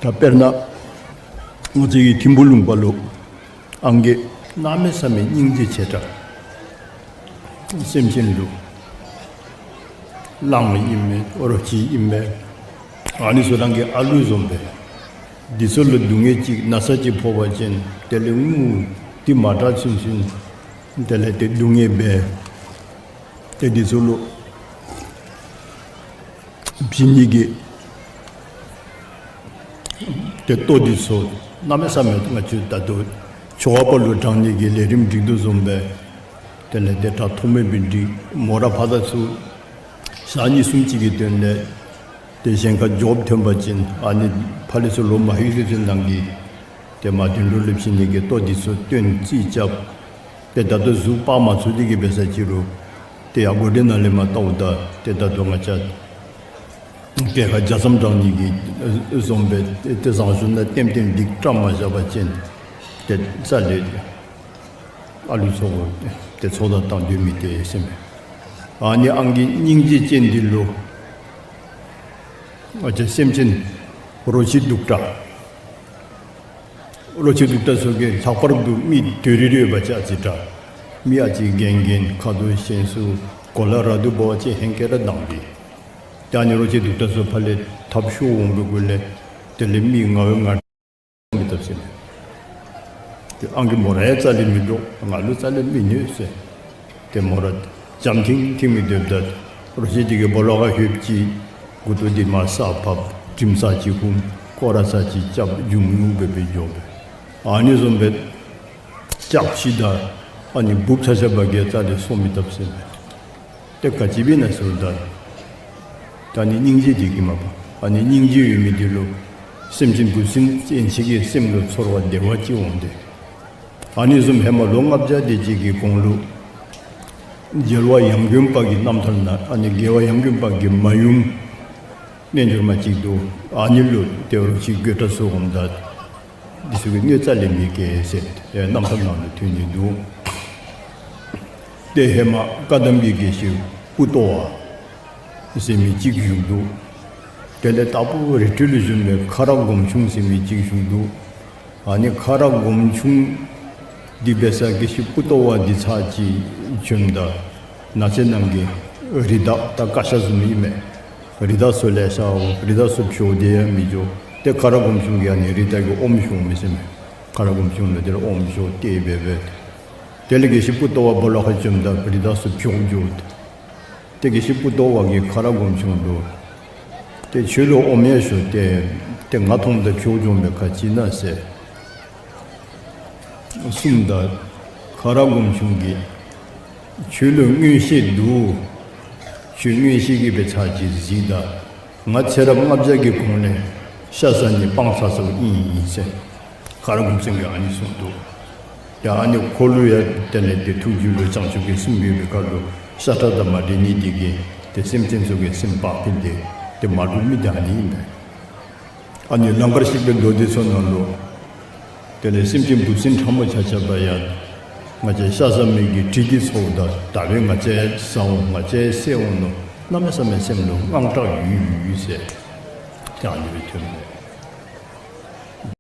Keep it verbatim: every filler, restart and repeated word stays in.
ད་དཔེར་ན་ང་བཅས་ཀྱི་ཐིམ་ཕུ་ལུང་པ་ལུ་ཨང་རྒས་གནམ་མེད་ས་མེད་སྙིང་རྗེ་ཆེ་དྲགས། སེམས་ཅན་ལུ་གླང་ཨིན་མས་རོ་ཁྱི་ཨིན་མས། ཨ་ནི་ཚུ་རང་གི་ཨ་ལུ་བཟུམ་སྦེ། འདི་ཚུ་ལུ་སྡུག་བསྔལ་ཅིག་ན་ཚ་ཅིག་ཕོག་པ་ཅིན་དེ་ལས་ངུ་སྟེ་མ་དྲག་ཚུན་ཚུན་དེ་ལས་ཏེ་སྡུག་བསྔལ་འབད། ཏེ་འདི་ཚུ་ལུ་བྱིན་ནི་གི་ཏེ་ལྟོ་འདི་ཚུ་གནམ་མེད་ས་མེད་ང་བཅས་ད་ལྟོ་ཆོ་ག་པ་ལུ་དྲང་ནི་གི་ལས་རིམ་སྒྲིག་དོ་བཟུམ་སྦེ། དེ་ལས་ཏེ་དྲག་ཐོགས་མེད་སྦེ་སྒྲིག། མོ་ར་ཕར་དང་ཚུར་ཞག་གཉིས་གསུམ་ཅིག་གི་དོན་ལས་ཏེ་གཞན་ཁར་འགྱོ་ཐོན་པ་ཅིན་ཨ་ནི་ཕར་ལས་ཚུར་ལོག་མ་ལྷོད་ཚུན་ཚོད་ནང་གི་ཏེ་མ་དོན་འགྲོ་ལུ་བྱིན་ནི་གི་ལྟོ་འདི་ཚུ་སྟོན་རྩིས་རྐྱབ། ཏེ་ད་ལྟོ་གཟུགས་སྤར་མ་ཚུགས་དེ་གིས་འབད་ས་ཅིག་རུང་ཏེ་ཡར་སྒོ་འདི་ནང་ལས་མར་བལྟཝ་ད་ཏེ་ད་ལྟོ་ང་བཅས་གྲལ་ཁར་ཇ་ཙམ་དྲང་ནི་གི་བཟུམ་སྦེ་ཏེ་བཟང་ཤོས་ནང་ལྟེམ་ལྟེམ་སྒྲིག་བཀྲམ་མ་བཞག་པ་ཅིན་ཏེ་རྩ་ལས་ཨ་ལུ་ཚུ་གུ་ཏེ་ཚོགས་བདའ་བཏང་སྡོད་མི་དེ་ཟེར་མས། ཨ་ནི་ཨང་རྒས་སྙིང་རྗེ་ཅན་འདི་ལུ་ང་བཅས་སེམས་ཅན་རོ་ཁྱི་གདུག་དྲགས། རོ་ཁྱི་གདུག་དྲགས་ཚུ་གིས་ལྷག་པར་དུ་མི་དོ་རི་རི་ཡོད་པ་ཅིན་ཨ་ཙི་དྲག། མི་ཨ་ཙི་རྒན་རྒན་ཁ་དོག་ཞན་སུ་གོ་ལ་ར་དུ་འབག་པ་ཅིན་ཧེང་སྐལ་ར་དྭངས་པས། ད་ཨ་ནི་རོ་ཁྱི་གདུག་དྲགས་ཚུ་ཕར་ལས་ཐབས་ཤོར་འོང་བའི་གུ་ལས་དེ་ལས་མི་ང་བའི་ང་མི་བཏབ་ཟེར་ནས། ཏེ་ཨང་རྒས་མོ་ར་ཡང་རྩ་ལས་མི་འདྲོག། ང་ལུ་རྩ་ལས་མི་གནོད་ཟེར། ཏེ་མོ་ར་འཇམ་ཐིང་ཐིང་སྦེ་སྡོདཔ་ད་རོ་ཁྱི་དེ་གིས་སྦོ་ལོགས་ཁར་ལྷོདཔ་ཅིག་མགུ་ཏོ་འདི་མར་ས་ཕབ། དྲིམ་ཚར་ཅིག་ཧུམ། སྐོར་ར་ཚར་ཅིག་རྐྱབ། འཇུམ་ཉུག་སྦེ་སྦེ་འགྱོ་སྦེ། ཨ་ནི་བཟུམ་སྦེ་རྐྱབ་ཅི། ད་ཨ་ནི་འབུཔ་ཆ་ཆ་པ་གིས་རྩ་ལས་སོ་མི་བཏབ་ཟེར་ནས། ཏེ་ག་ཅི་འབད་ན་ཟེརཝ་ད་ད་ཨ་ནི་སྙིང་རྗེ་འདི་གིས་མ་པ། ཨ་ནི་སྙིང་རྗེ་ཡོད་མི་འདི་ལུ་སེམས་ཅན་འབུ་སྲིན་ཅན་ཅིག་གི་སེམས་ལུ་ཚོར་བ་བདེ་བ་ཅིག་འོང་སྟེ། ཨ་ནི་བཟུམ་ཧེ་མ་ལོ་ལྔ་བརྒྱ་དེ་ཅིག་གི་གོང་ལུ་རྒྱལ་བ་ཡང་དགོན་པ་གི་རྣམ་ཐར་ནང་ཨ་ནི་རྒྱལ་བ་ཡང་དགོན་པ་གི་མ་ཡུམ་རྣལ་འབྱོར་མ་ཅིག་འདུག། ཨ་ནི་ལུ་ཏེ་རོ་ཁྱི་རྒོད་དྲགས་ཚུ་འོངམ་ད་འདི་ཚུ་གིས་གནོད་རྩ་ལས་མི་བཀལ་ཟེར་ཏེ་རྣམ་ཐར་ནང་ལུ་ཐོན་ནི་འདུག། ཏེ་ཧེ་མ་བཀའ་གདམས་ཀྱི་དགེ་བཤེས་པུ་ཏོ་བ་ཟེར་མི་ཅིག་བཞུགས་འདུག། དེ་ལས་དྭགས་པོ་རི་ཁྲོད་ལུ་བཞུགས་པའི་ཁ་རག་སྒོམ་ཆུང་ཟེར་མི་ཅིག་བཞུགས་འདུག། ཨ་ནི་ཁ་རག་སྒོམ་ཆུང་འདི་འབད་ས་དགེ་བཤེས་པུ་ཏོ་བ་འདི་ཚར་ཅིག་བྱོནམ་ད་ནགས་ཚལ་ནང་གི་རི་དྭགས་ད་ཀ་ཤ་བཟུམ་ཨིན་མས། རི་དྭགས་ཚུ་ལེ་ཤ་འོང་། རི་དྭགས་ཚུ་འཕྱོག་སྟེ་ཡང་མི་འགྱོ། ཏེ་ཁ་རག་སྒོམ་ཆུང་གིས་ཨ་ནི་རི་དྭགས་ཀྱི་ཨོམ་བཤུ་འོང་མི་ཟེར་མས། ཁ་རག་སྒོམ་ཆུང་ལུ་དེ་ལས་ཨོམ་བཤུ་སྟེ་འབད་འབད། དེ་ལས་དགེ་བཤེས་པུ་ཏོ་བ་སྦོ་ལོགས་ཁར་བྱོནམ་ད་རི་དྭགས་ཚུ་འཕྱོག་འགྱོ། ཏེ་དགེ་བཤེས་པུ་ཏོ་བ་གིས་ཁ་རག་སྒོམ་ཆུང་ལུ་ཏེ་ཁྱོད་ལུ་ཨོམ་ཡང་བཤུ་སྟེ་ཏེ་ང་མཐོངམ་ད་འཕྱོག་འགྱོ་མི་ག་ཅི་ཨིན་ན་ཟེར་གསུངམ་ད་ཁ་རག་སྒོམ་ཆུང་གིས་ཁྱོད་ལུ་མངོན་ཤེས་འདུག། ཁྱོད་མངོན་ཤེས་ཀྱིས་འབད་ཚར་ཅིག་གཟིགས་ད། ང་ཚེ་རབས་ལྔ་བརྒྱ་གི་གོང་ལས་ཤ་ཟ་ནི་སྤང་ཚར་ཚརཝ་ཨིན་ཟེར་ཁ་རག་སྒོམ་ཆུང་གིས་ཨ་ནི་གསུངས་འདུག། ཡ་ཨ་ནི་ཁོ་ལུ་ཡང་དེ་ལས་ཏེ་ཐུགས་རྒྱུད་ལུ་བྱང་ཆུབ་ཀྱི་སེམས་ཡོད་པའི་ཁར་ལུ་ཤ་ཁྲག་དང་མ་འདྲེས་ནི་འདི་གིས་ཏེ་སེམས་ཅན་ཚུ་གི་སེམས་བག་ཕེབས་ཏེ་ཏེ་མ་འདྲོག་མི་འདི་ཨ་ནི་ཨིན་པས། ཨ་ནི་ལང་ཀར་གཤེགས་པའི་མདོ་སྡེ་ཚུ་ནང་ལུ་དེ་ལས་སེམས་ཅན་འབུ་སྲིན་ཕྲ་མོ་ཆ་ཁྱབ་ཡང་ང་བཅས་ཤ་ཟ་མི་གི་དྲི་འདི་ཚོརཝ་ད་ད་འབདན་ང་བཅས་ཟ་འོང་ང་བཅས་བསད་འོང་མནོ་གནམ་མེད་ས་མེད་སེམས་ལུ་དངངས་སྐྲག་ཡོད་ཡོད་ཟེར་ཏེ་ཨ་ནི་སྦེ་ཐོན་པས།